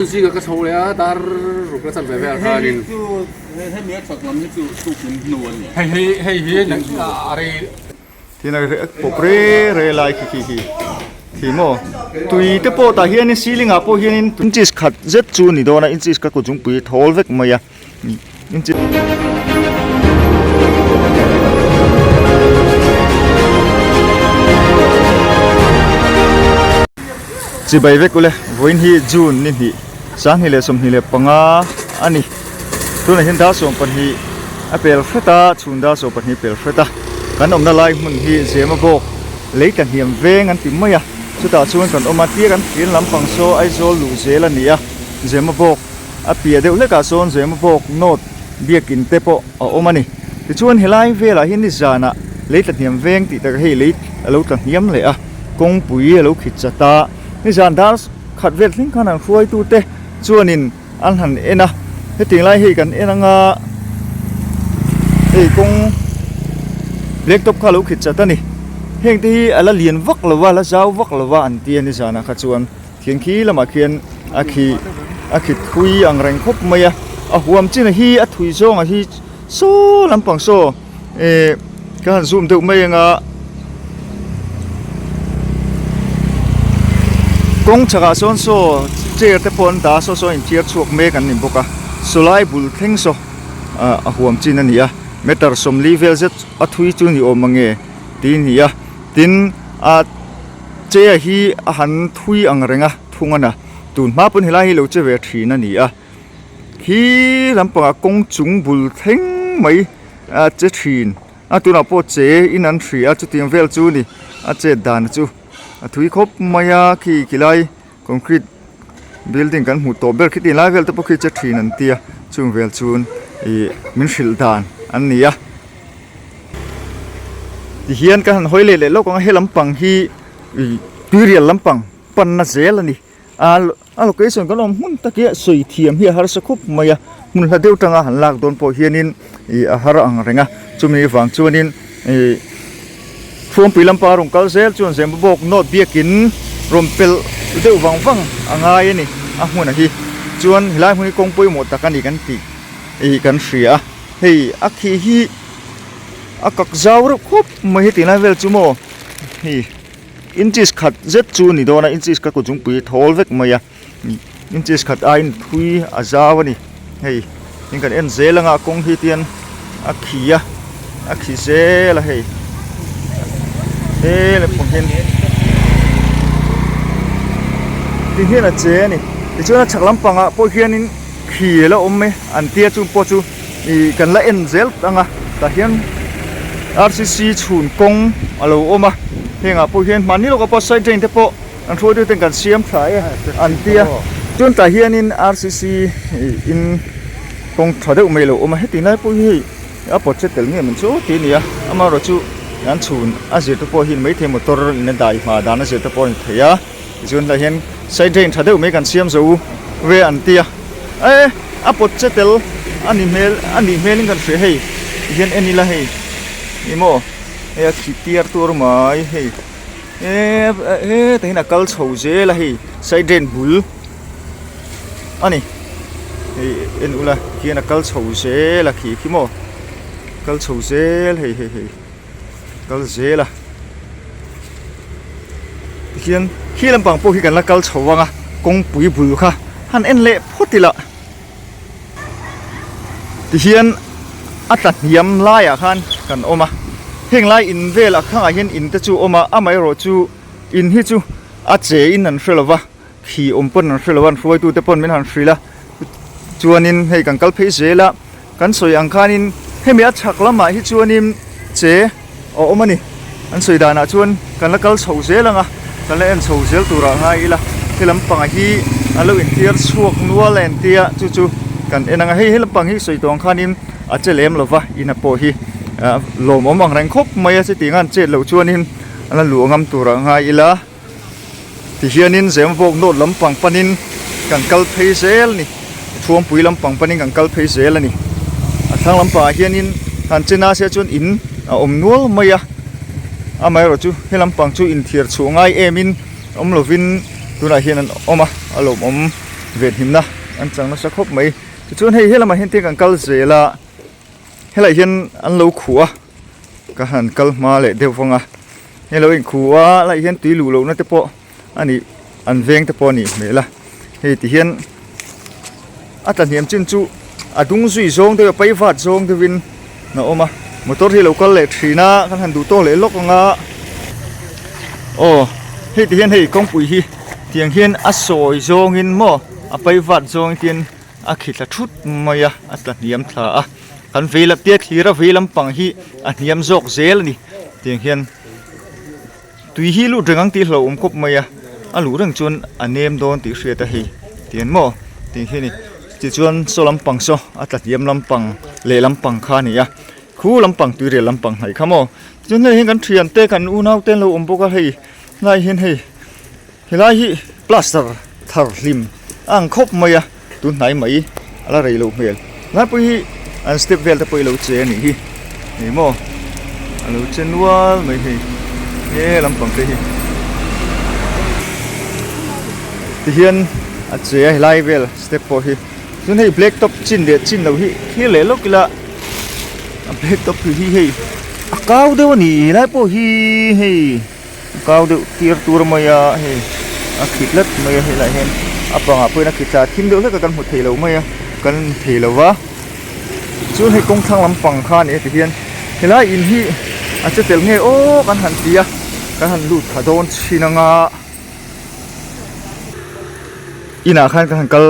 Zingah ka chho leh a, dar ruk la chan ve vel khanin. Hei hi chu hemi a chhak lam hi chu tukin hnu a ni. Hei hi hei hi a rei. Tin a pawp re re lai khi khi khi khi maw tui te pawh tah hianin ceiling ah pawh hianin inches khat zet chu a ni dawn a inches ka kut zungpui thawl vek mai a. Chibai vek ule vawiin hi June ni hnih sanghnih leh 25 a ni tunah hian dar 12 a pel hret a chhun dar 12 a pel hret a kan awmna lai hmun hi Zema bawk lei tla hniam veng an ti mai a chutah chuan kan awm a tia kan thlir lampang saw Aizawl luh zel a ni a Zema bawk. A piah deuh hlekah sawn Zemabawk North biakin te pawh a awm a ni. Tichuan helai velah hian ni zanah lei tla hniam veng tih takah hei lei a lo tla hniam leh a, kawngpui a lo khit chat a. Ni zan dar khat vel thleng khan an hruaitute chuanin an han en a, hetiang lai hei kan en anga hei kawng black top kha a lo khit chat a ni. Hengte hi a la lian vak lo va, a la zau vak lo va an ti a ni zanah kha chuan. Thing khi lamah khian a khi a khi thui ang reng khawp mai a a huam chin a hi a thui zawng a hi saw lampang saw eh ka han zoom deuh mai anga kawng chhakah sawn saw chair te pawh an dah a saw saw inthiar chhuak mek an ni bawk a sawlai bul thleng saw ah a huam chin a ni a meter 40 vel zet a thui chu ni awm ang e tih a ni a tin ah. Chair hi a han thui ang reng a thung a na tun hma pawn helai hi lo che ve thin a ni a khi lampangah kawng chung bul thleng mai a che thin a tunah pawh che in an hria a chutiang vel chu a ni a chet dan chu a thui khawp mai a khi khilai concrete building kan hmuh tawh ber khi tinlai vel te pawh khi che thin an tia chung vel chuan ih min hrilh dan an ni a. Tihian ka han hawi leh leh lawk ang a he lampang hi ih tuirial lampang panna zel a ni a a location kan awm hmun tak hi a sawi thiam hi a harsa khawp mai a hmun hla deuh tanga han lak dawn pawh hianin ih a har ang reng a chumi vang chuanin ih Thuampui lampa rawn kal zel chuan Zembabawk North biakin rawn pelh deuh vang vang a ngai a ni a hmunah hi chuan helai hmun hi kawng pawimawh tak a ni kan tih ih kan hria a. Hei a khi hi a kak zau reuh khawp mai heti lai vel chu maw hei inches khat zet chu a ni dawn a inches ka kut zungpui thawl vek mai a inches khat aiin thui a zau a ni hei tin kan en zel anga kawng hi tian a khi a a khi zel a hei he lampang hian ti hian a che a ni tichuan a chhak lampangah pawh hianin. Khi a la awm e an tia chung pawh chu ih kan la en zel ang a tah hian rcc chhun kawng a lo awm a hengah pawh hian hmanni lawkah pawh side drain te pawh an hruaitu ten kan siam tha e an tia chuan tah hianin rcc ih in kawng tha deuh mai a lo awm a heti lai pawh hi hei a pawt che tel nge man chu tih a ni a amaherawhchu an chhun a zir te pawh hi maithei motor in a dai hma dan a zir te pawh a ni thei a. Tichuan hlai hian side drain tha deuh mai kan siam zo ve an ti a e a pawt che tel a ni hmel a nih hmelin kan hria hei ti hian en ila hei ni maw hei a khi tiar tur mai hei e hetah hian a kal chho zel a hei side drain bul a ni hei en ula khian a kal chho zel a khi khi maw kal chho zel hei hei hei. Kal zel a tihian khi lampang pawh hi kan la kal chho vang a kawngpui bul kha han en leh phawt ila tihian a tla hniam laiah khan kan awm a heng lai in velah khangah hian in te chu a awm a amaherawh chu in hi chu a che in an hre lo va khi awm pawn an hre lo a an hruaitute pawn min han hrilh a chuanin hei kan kal phei zel a. Kan sawi ang khanin hemi a chhak lamah hi chuanin che a awm a ni. An sawi danah chuan kan la kal chho zel ang a, kan la en chho zel turah ngai ila he lampang hi a lo inthiar chhuak nual a entia chu chu kan en ang a. Hei he lampang hi sawi tawh ang khanin a che lem lo va, ina pawh hi lawmawm ang reng khawp mai a, chutiang a an chet loh chuanin a la luh ngam turah ngai ila. Tihianin Zemvawk North lampang panin kan kal phei zel a ni. Thuampui lampang panin kan kal phei zel a ni. A thlang lampangah hianin han che nasa chuan in a awm nual mai a. Amaherawh chu he lampang chu inthiar chhuah ngai emin awm lovin tunah hian an awm a, a lawmawm. Venhimna an chang nasa khawp mai. Tichuan hei helamah hian tin kan kal zel a, helaiah hian an lo khuh a, ka han kal hma leh deuh vang a, hei lo inkhuh a helaiah hian tui luh lohna te pawh a nih an veng te pawh a nih hmel a, hei ti hian a tla hniam chin chu a dung zui zawng deuh a pai vat zawng deuhin a awm a, motor hi a lo kal leh thin a kan han duh tawk leh lawk ang a, aw hei ti hian hei kawngpui hi tiang hian a sawi zawngin maw a pai vat zawng hian a khi thla thut mai a a tla hniam thla a kan vei lam tia thlir a vei lampang hi a hniam zawk zel a ni tiang hian. Tui hi lut reng ang tih hlauhawm khawp mai a, a luh reng chuan a nem dawn tih hriat a hei ti an maw tih hi a ni. Tichuan saw lampang saw a tla hniam lampang leh lampang kha a ni a, khu lampang tuirial lampang hnaih kha maw. Tichuan hei hian kan thiante kan unau te an lo awm bawk a hei hnaiah hian hei helai hi plaster thar hlim a ang khawp mai a tun hnai mai a la rei loh hmel lai pawh hi an step vel te pawh hi lo che a nih hi ni maw a lo che nual mai hei he lampang te hi tihian a che a helai vel step pawh hi chuan hei black top chin leh chin loh hi thlir leh lawk ila a black top hi hei a kau deuh a ni helai pawh hi hei. Kau deuh tir tur mai a hei a khi tlat mai a helaiah hian a pangah pawhin a khi tla thim deuh hlek a kan hmu thei lo mai a kan hmu thei lo va chuan hei kawng thlang lampang kha a ni a tihian helai in hi a che tel nge aw kan han ti a kan han lut thla dawn chhin anga inah khan kan han kal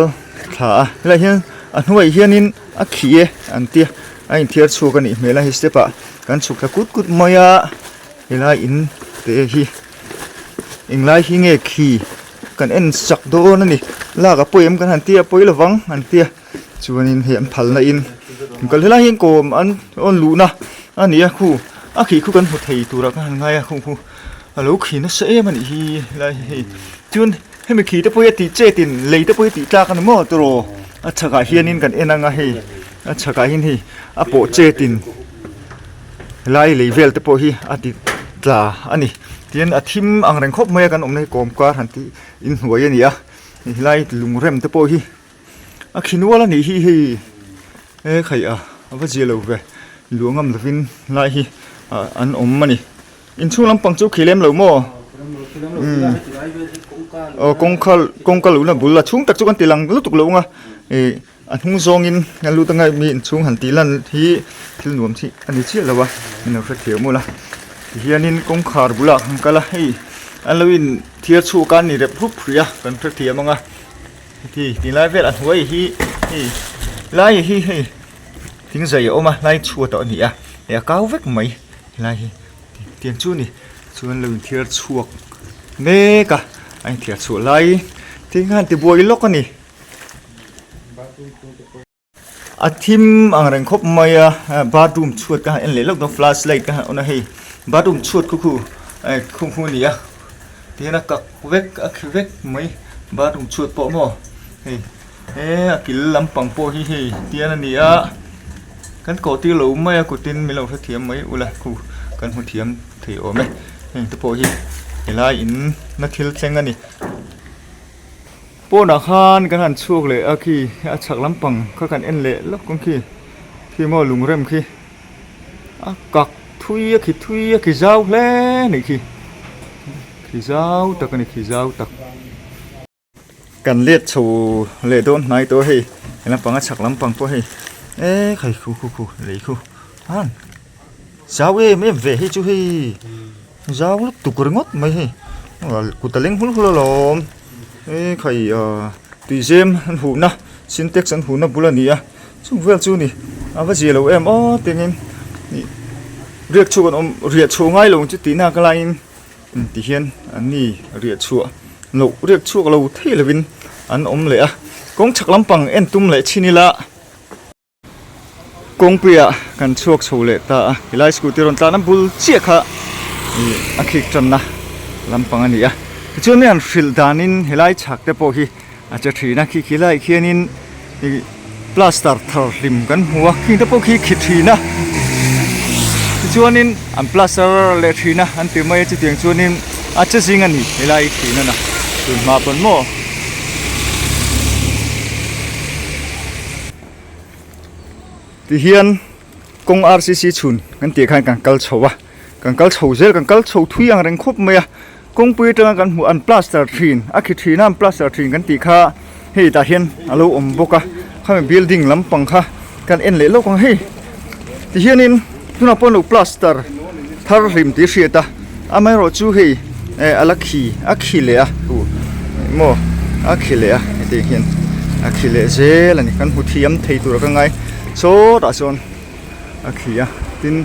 thla a helaiah hian a hnuaiah hianin a khi e an tia a inthiar chhuak a nih hmel a hei step ah kan chhuk thla kut kut mai a. Helai in te hi englai hi nge khi kan en sak dawn a ni lak a pawi em kan han tia pawi lovang an tia chuanin hei an phalna in kal helai hian kawm an awn luhna a ni a khu a khi khu kan hmu thei turah ka han ngai a khu khu a lo khi nasa em a nih hi helai hi hei chuan hemi khi te pawh hi a tih chet in lei te pawh hi tih tlak a ni maw tiraw a chhakah hianin kan en ang a hei a chhakah hian hei a pawh chet in. Helai lei vel te pawh hi a ti tla a ni tin a thim ang reng khawp mai a kan awmna hi kawm kar han tih inhnuai a ni a helai lungrem te pawh hi a khi nual a nih hi hei e khaih a a va zia lo ve luah ngam lovin lai hi ah an awm a ni inchhung lampang chu khi lem lo maw umm aw kawngka kawngka luhna bul a chhung tak chu kan ti lang lutuk lo ang a ih. A hnung zawngin a lut anga mi inchhung han tih lan hi thil nuam chi a ni chiah lo a min lo hrethiam ula tihianin kawngkhar bulah kan kal a hei an lo in thiar chhuak a ni rep rup hrih a kan hrethiam ang a heti tinlai vel a hnuai hi hei lai hi hei thing zai a awm a lai chhuat a ni a hei a kau vek mai helai hi tiang chu a ni chuan lo in thiar chhuak mek a a inthiar chhuah lai thing khan tibuai lawk a ni. A thim ang reng khawp mai a bathroom chhuat ka han en leh lawk dawn flash light ka han on a hei bathroom chhuat khu khu eh khu khu a ni a tihian a kak vek a khi vek mai bathroom chhuat pawh maw hei he a kil lampang pawh hi hei tian a ni a kan kawh tir lo mai a kutin min lo hrethiam mai ula khu kan hmu thiam thei awm e heng te pawh hi helai in na thil thleng a ni. Pawnah khan kan han chhuak leh a khi a chhak lampang kha kan en leh lawk ang khi khi maw lungrem khi a kak thui a khi thui a khi zau hle a nih khi khi zau tak a ni khi zau tak. Kan let chho leh dawn hnai tawh a hei he lampang a chhak lampang pawh hei e khai khu khu khu lei khu han zau em em ve hei chu hei. Zau lutuk ringawt mai hei kut a leng hul hul alawm e khai ah tuizem an huhna sintex an huhna bul a ni a chung vel chu ni a va zia lo em aw tengin ih riak chhuak an awm riah chhuah ngai lo ang chu tih nak laiin ti hian an ni riah chhuah loh riak chhuak lo thei lovin an awm leh a kawng chhak lampang en tum leh chhin ila. Kawngpuiah kan chhuak chho leh ta a, helai scooty rawn tlan a bul chiah kha ih a khik tanna lampang a ni a, tichuan hei an hrilh danin helai chhak te pawh hi a che thin a, khi khi laiah khianin ih plaster thar hlim kan hmu a, khing te pawh khi khi thin a, tichuanin an plaster leh thin a an ti mai a chutiang chuanin a che zing a ni helai thin a na tunhma pawn maw. Tihian kawng RCC chhun kan tih khan kan kal chho a, kan kal chho zel kan kal chho thui ang reng khawp mai a, kawngpui atanga kan hmuh an plaster thin a khi thin a an plaster thin kan tih kha hei tah hian a lo awm bawk a, khami building lampang kha kan en leh lawk ang hei tihianin tunah pawh an lo plaster thar hlim tih a hriat a, amaherawhchu hei eh a la khi a khi leh a maw a khi leh a heti hian a khi leh zel a ni kan hmu thiam thei tur a ka ngai sawtah sawn a khi a tin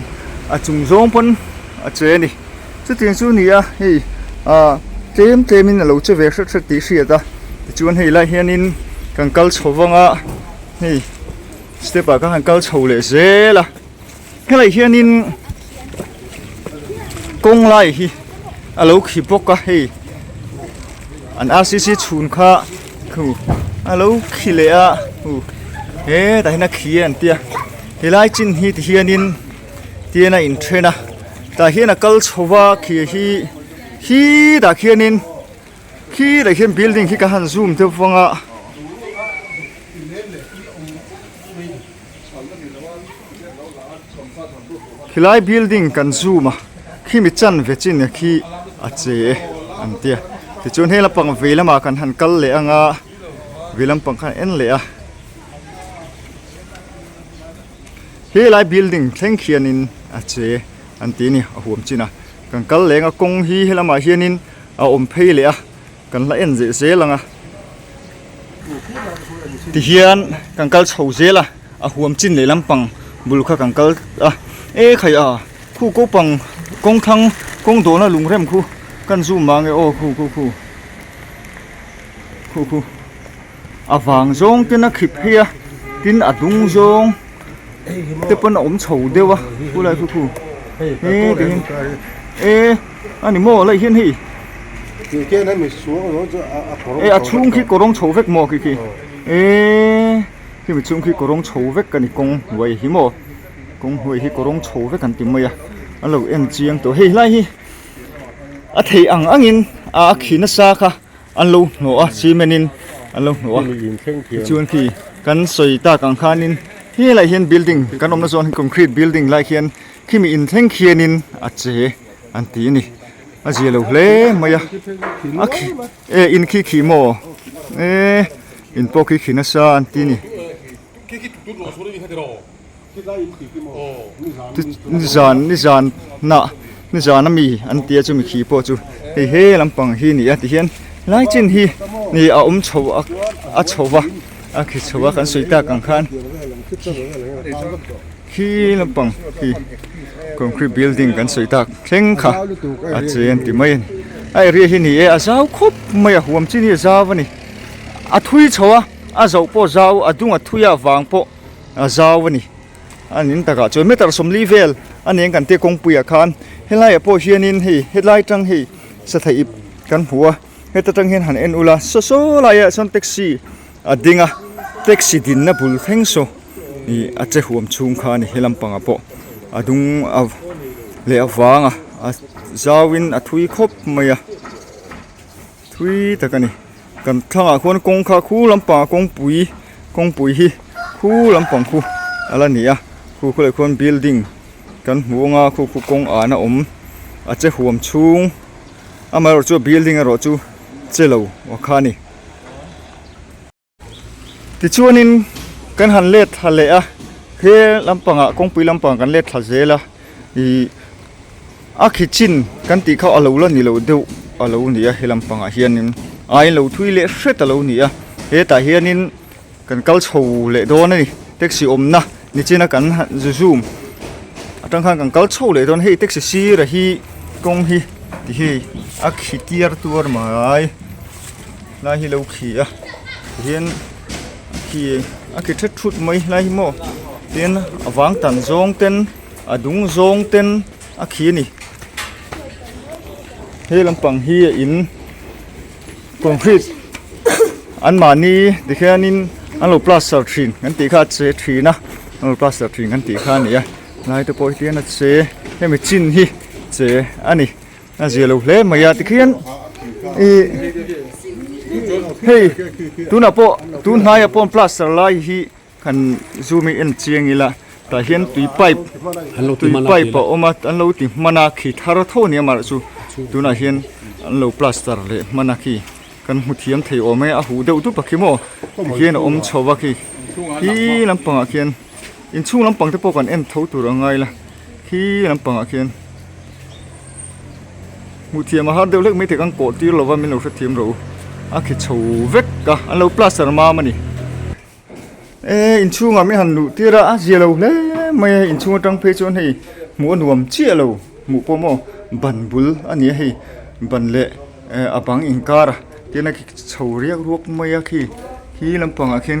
a chung zawng pawn a che a ni chutiang chu a ni a hei ah tlem tlem in a lo che ve hret hret tih hriat a tichuan hei lai hianin kan kal chho vang a hei step ah khan kan kal chho leh zel a. Helai hianin kawng lai hi a lo khi bawk a hei an RCC chhun kha khu a lo khi leh a hu hetah hian a khi an tia helai chin hi ti hianin tian a inthen a tah hian a kal chho va khi hi khi tah khianin khi tah khian building khi ka han zoom deuh vang a. Khilai building kan zoom a khimi chanve chin a khi a che e an tia tichuan heng lampang vei lamah kan han kal leh ang a vei lampang khan en leh a helai building thleng khianin a che an ti a ni a huam chin a kan kal leh ang a kawng hi helamah hianin a awm phei leh a. Kan la en zeh zel ang a, tihian kan kal chho zel a, a huam chin leh lampang bul kha kan kal a, e khai a khu ko pang kawng thlang kawng dawhna lungrem khu kan zoom mang e aw khu khu khu khu khu a vang zawng ten a khip phei a tin a dung zawng te pawn a awm chho deuh a khulai khu khu he tihian e a ni maw lai hian hei e a chhung khi kawrawng chho vek maw khi khi e khimi chhung khi kawrawng chho vek a ni kawng hnuai hi maw kawng hnuai hi kawrawng chho vek an ti mai a a lo en chiang tawh hei lai hi a theih ang angin a khi nasa kha. An lo hnawh a cement in an lo hnawh a tichuan khi kan sawi tak ang khanin helaiah hian building kan awmna zawn hi concrete building lai khian khimi inthleng khianin a che an ti a ni a zia lo hle mai a a khi e in khi khi maw e in pawh khi khi nasa an ti a ni. Nizan nizan nah nizan ami an tia chumi khi pawh chu hei he lampang hi a ni a tihian lai chin hi ni a awm chho a a chho va a khi chho a kan sawi tak ang khan khi lampang khi concrete building kan sawi tak thleng kha a che an ti mai a ni a area hi ni e a zau khawp mai a huam chin hi a zau a ni a thui chho a a zoh pawh zau a dung a thui a vang pawh. a zau a ni a nin takah chuan meter 40 vel a ni ang kan tia kawngpuiah khan helaiah pawh hianin hei helai tang hei satha ip kan hmu a heta tang hian han en ula saw saw laiah sawn taxi a ding a taxi dinna bul thleng saw ih a che huam chhung kha a ni he lampangah pawh a dung a leh a vang a a zauin a thui khawp mai a thui tak a ni. Kan thlangah khuan kawngka khu lampangah kawngpui kawngpui hi khu lampang khu a la ni a khu khawlai khuan building kan hmu ang a khu khu kawng an a awm a che huam chhung amaherawhchu a building erawh chu che lo a kha a ni. Tichuanin kan han let thla leh a he lampangah kawngpui lampangah kan let thla zel a ih A khi chin kan tih kha a lo la ni lo deuh a lo ni a he lampangah hianin a in lo thui leh hret a lo ni a hetah hianin kan kal chho leh dawn a ni taxi awmna nichina kan han zu zoom atang khan kan kal chho leh dawn hei taxi sir a hi kawng hi ti hi a khi tiar tuar mai lai hi lo khi a tihian a khi a khi thet thut mai lai hi maw tin a vang tan zawng ten. A dung zawng ten a khi a ni. He lampang hi a in concrete an mahni tikhianin an lo plaster thin kan tih kha a che thin a an lo plaster thin kan tih kha a ni a lai te pawh hi tihian a che hemi chin hi che a ni a zia lo hle mai a tikhian ih hei tunah pawh tun hnaiah pawh plaster lai hi. Kan zoom hi en chiang ila. Tah hian tui pipe tui pipe a awm a an lo ti hman a khi thar tho a ni a amaherawhchu tunah hian an lo plaster leh hman a khi kan hmu thiam thei awm e a huh deuh dup a khi maw tikhian a awm chho a khi khi lampangah khian inchhung lampang te pawh kan en tho tur a ngai la khi lampangah khian hmuh thiam a har deuh hlek mai thei kan kawh tir lova min lo hrethiam rawh u a khi chho vek a an lo plaster mam a ni. E inchhungah mi han luh tir a a zia lo hle mai a inchhung atang phei chuan hei hmuh a nuam chiah lo hmuh pawh maw ban bul a ni a hei ban leh eh a bang inkar a tin a chho riak ruak mai a khi khi lampangah khian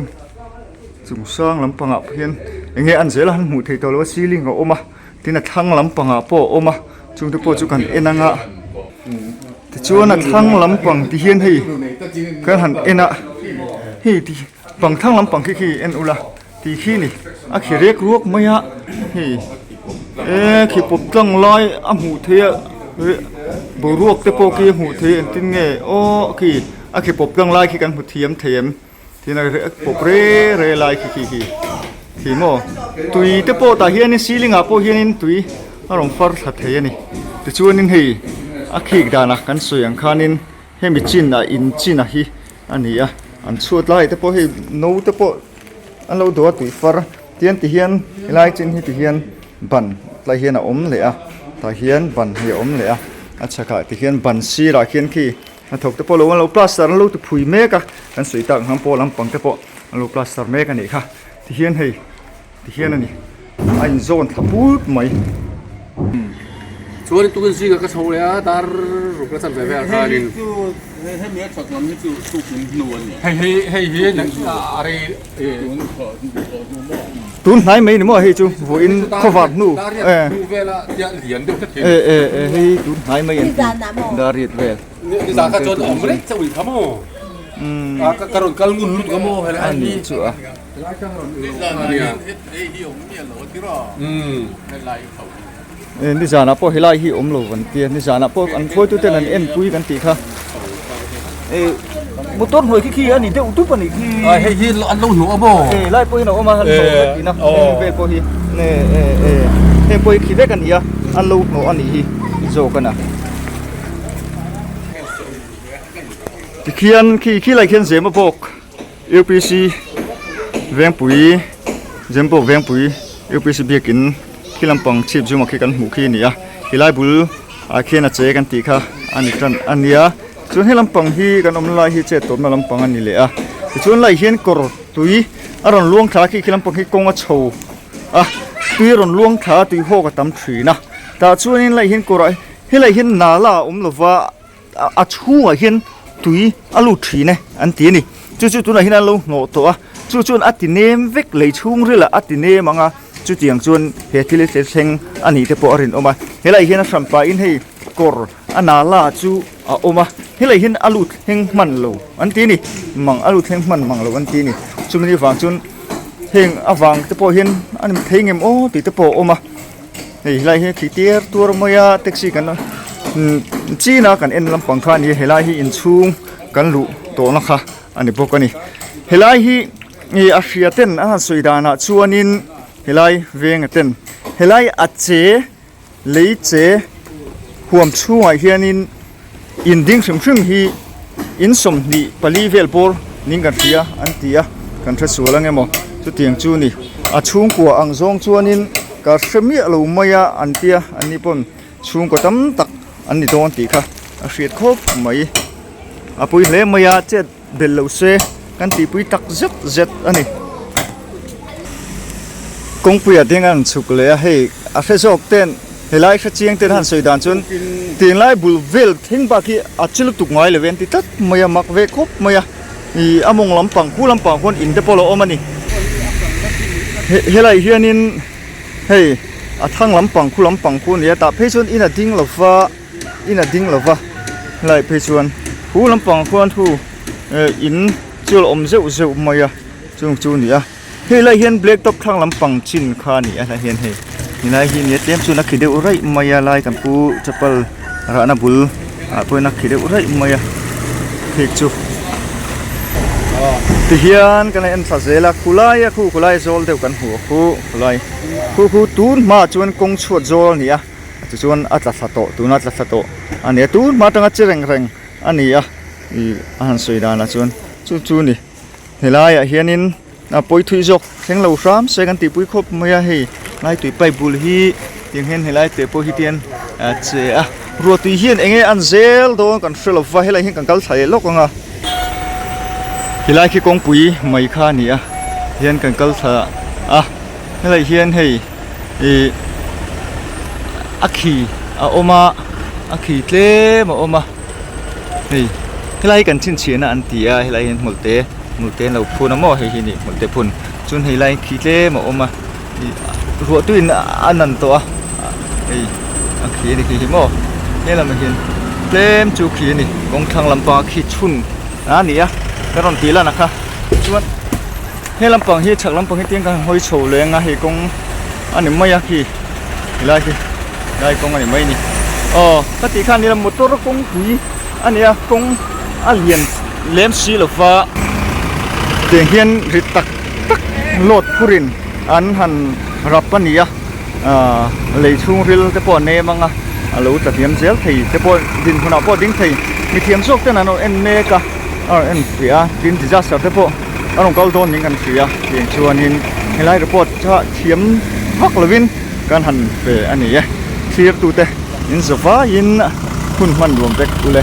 chung sang lampangah khian eng nge an zel a han hmuh theih tawh loh a ceiling a awm a tin a thlang lampangah pawh a awm a chungte pawh chu kan en ang a tichuan a thlang lampang ti hian hei kan han en a hei ti Bang thlang lampang khi khi en ula tih khi ni a khi rek ruak mai a hei e khi pawp tlang lai a hmuh theih a boruak te pawh khi a hmuh theih engtin nge aw khi a khi pawp tlang lai khi kan hmu thiam thei em tin a pawp re re lai khi khi khi khi maw tui te pawh tah hianin ceiling ah pawh hianin tui a rawn far thla thei a ni tichuanin hei a khik danah kan sawi ang khanin. Hemi chin ah in chin a hi a ni a an chhuat lai te pawh hei no te pawh an lo duh a tui far tian ti hian helai chin hi ti hian ban tlai hian a awm leh a tah hian ban hi a awm leh a a chhakah ti hian ban sirah khian khi hnathawk te pawh lo an lo plaster an lo ti phui mek a kan sawi tak ang pawh lampang te pawh an lo plaster mek a nih kha ti hian hei. Ti hian a ni, a inzawn thla put mai. Chuan tukin zingah ka chho leh a, dar ruk la chan ve vel khanin. Hei chu hemi a chhawt lam hi chu tukin hnu a ni. Hei hi hei hi a rei tun thawh hnu maw? Tun hnai mai ni maw hei chu vawiin khawvar hnu. Dar riat hnu vela tia lian deuh hret thei. E e e hei tun hnai mai an ti dar riat vel. Nizan kha chuan a awm reng chauh in kha maw? Ka rawn kal ngun lut ka maw helai a nih chu a. Nizanah pawh helai hi awm lo an tia nizanah pawh an hruaitu ten an enpui kan tih kha motor hnuai khi khi a ni deuh dup a nih khi hei hi an lo hnuh a maw e lai pawh hian a awm a an hnawh vek tihna heng vel pawh hi e e e heng pawh hi khi vek a ni a an lo hnawh a nih hi zawk a na tikhian khi khilai khian zema bawk. UPC Vengpui Zempawk Vengpui UPC biakin khi lampang chhip zuma khi kan hmuh khi a ni a helai bul ah khian a che kan tih kha a ni tan a nia chuan he lampang hi kan awm lai hi chet tawpna lampang a ni leh a tichuan lai hian kawr tui a rawn luang thla khi khi lampang hi kawng a chho a tui a rawn luang thla a tui hawk a tam thin a tah chuanin lai hian kawrah helai hian nala a awm lova. A chhungah hian tui a lut thin e an ti a ni chu chu tunah hian an lo hnawh tawh a chu chuan a ti nem vek lei chhungrilah a ti nem ang a chutiang chuan he thil hi thleng a nih te pawh a rinawm a helai hian a hran pahin hei kawr a nala chu a awm a helai hian a lut thleng hman lo an ti a ni mang a lut thleng hman mang lo an ti a ni chumi avang chuan heng avang te pawh hian a ni thei ngem aw tih te pawh a awm a. Hei helai hi khi tir tur mai a taxi kan chin a kan en lampang kha a ni a helai hi inchhung kan luh tawhna kha a ni bawk a ni helai hi ih a hria ten a han sawi danah chuanin helai venga ten helai a che lei che huam chhungah hianin. In ding hrim hrim hi in 24 vel bawr ning kan hria an ti a, kan hre sual ang emaw chutiang chu ni. A chhungkua ang zawng chuanin ka hre miah lo mai a an tia, an ni pawn chhungkaw tam tak an ni dawn tih kha a hriat khawp mai. A pui hle mai a, chet belh loh se kan tihpui tak zet zet a ni. Kawngpuiah ding a rawn chhuk leh a, hei a hre zawk ten helai hre chiang ten han sawi dan chuan tinlai bul vel thleng bak hi a chi lutuk ngai lo ve an ti tlat mai a, mak ve khawp mai a, ih a mawng lampang khu lampang khuan in te pawh a lo awm a ni. Helai hianin hei a thlang lampang khu lampang khu a ni a, tah phei chuan in a ding lo va. In a ding lo va helai phei chuan khu lampang khuan thu eh in chu a awm zeuh zeuh mai a chung chu a ni a hei lai hian black top thlang lampang chin kha a ni a helai hian hei helai hi nia tlem chuan a khi deuh raih mai a lai kan pu chapal rahna bul ah pawhin a khi deuh raih mai a cake chu. Tihian kan en thla zel a, khulai a khu khulai zawl deuh kan hmu a khu khulai khu khu tun hmaah chuan kawng chhuat zawl a ni a tichuan a tla thla tawh tuna tla thla tawh a ni a tun hma atanga che reng reng a ni a ih a han sawi danah chuan chu chu a ni helaiah hianin a pawi thui zawk thleng lo hram se kan tihpui khawp mai a hei lai tui pipe bul hi tiang hian helai te pawh hi tian a che a ruah tui hian eng nge an zel dawn kan hre lova helai hian kan kal thla leh lawk ang a helai khi kawngpui mai kha a ni a hian kan kal thla a helai hian hei ih a khi a awm a a khi tlem a awm a hei helai hi kan chhinchhiahna an ti a helai hian hmawlh te hmawlh te an lo phun a maw hei hi ni hmawlh te phun chuan hei lai khi tlem a awm a ih ruah tuiin a nan tawh a hei a khi a ni khi hi maw helamah hian tlem chu khi a ni kawng thlang lampanga khi chhun a ni a ka rawn tih lan a kha chuan he lampang hi chhak lampang hi tiang khan hawi chho leng a hei kawng a ni mai a khi helai khi helai kawng a ni mai a ni aw ka tih khan ila motor kawngpui a ni a kawng a lian lem si lova tiang hian ri tak tak load phurin an han rap a ni a ahh lei chhungril te pawh a nem ang a a lo tla hniam zel thei te pawh dinhmunah pawh a ding thei mithiam zawk ten an rawn en mek a a rawn en fiah a tin disaster te pawh a rawn kal dawn niin kan hria tiang chuanin helai report kha thiam vak lovin kan han pe a ni e thlir tute in za vaiin hun hman nuam vek ule.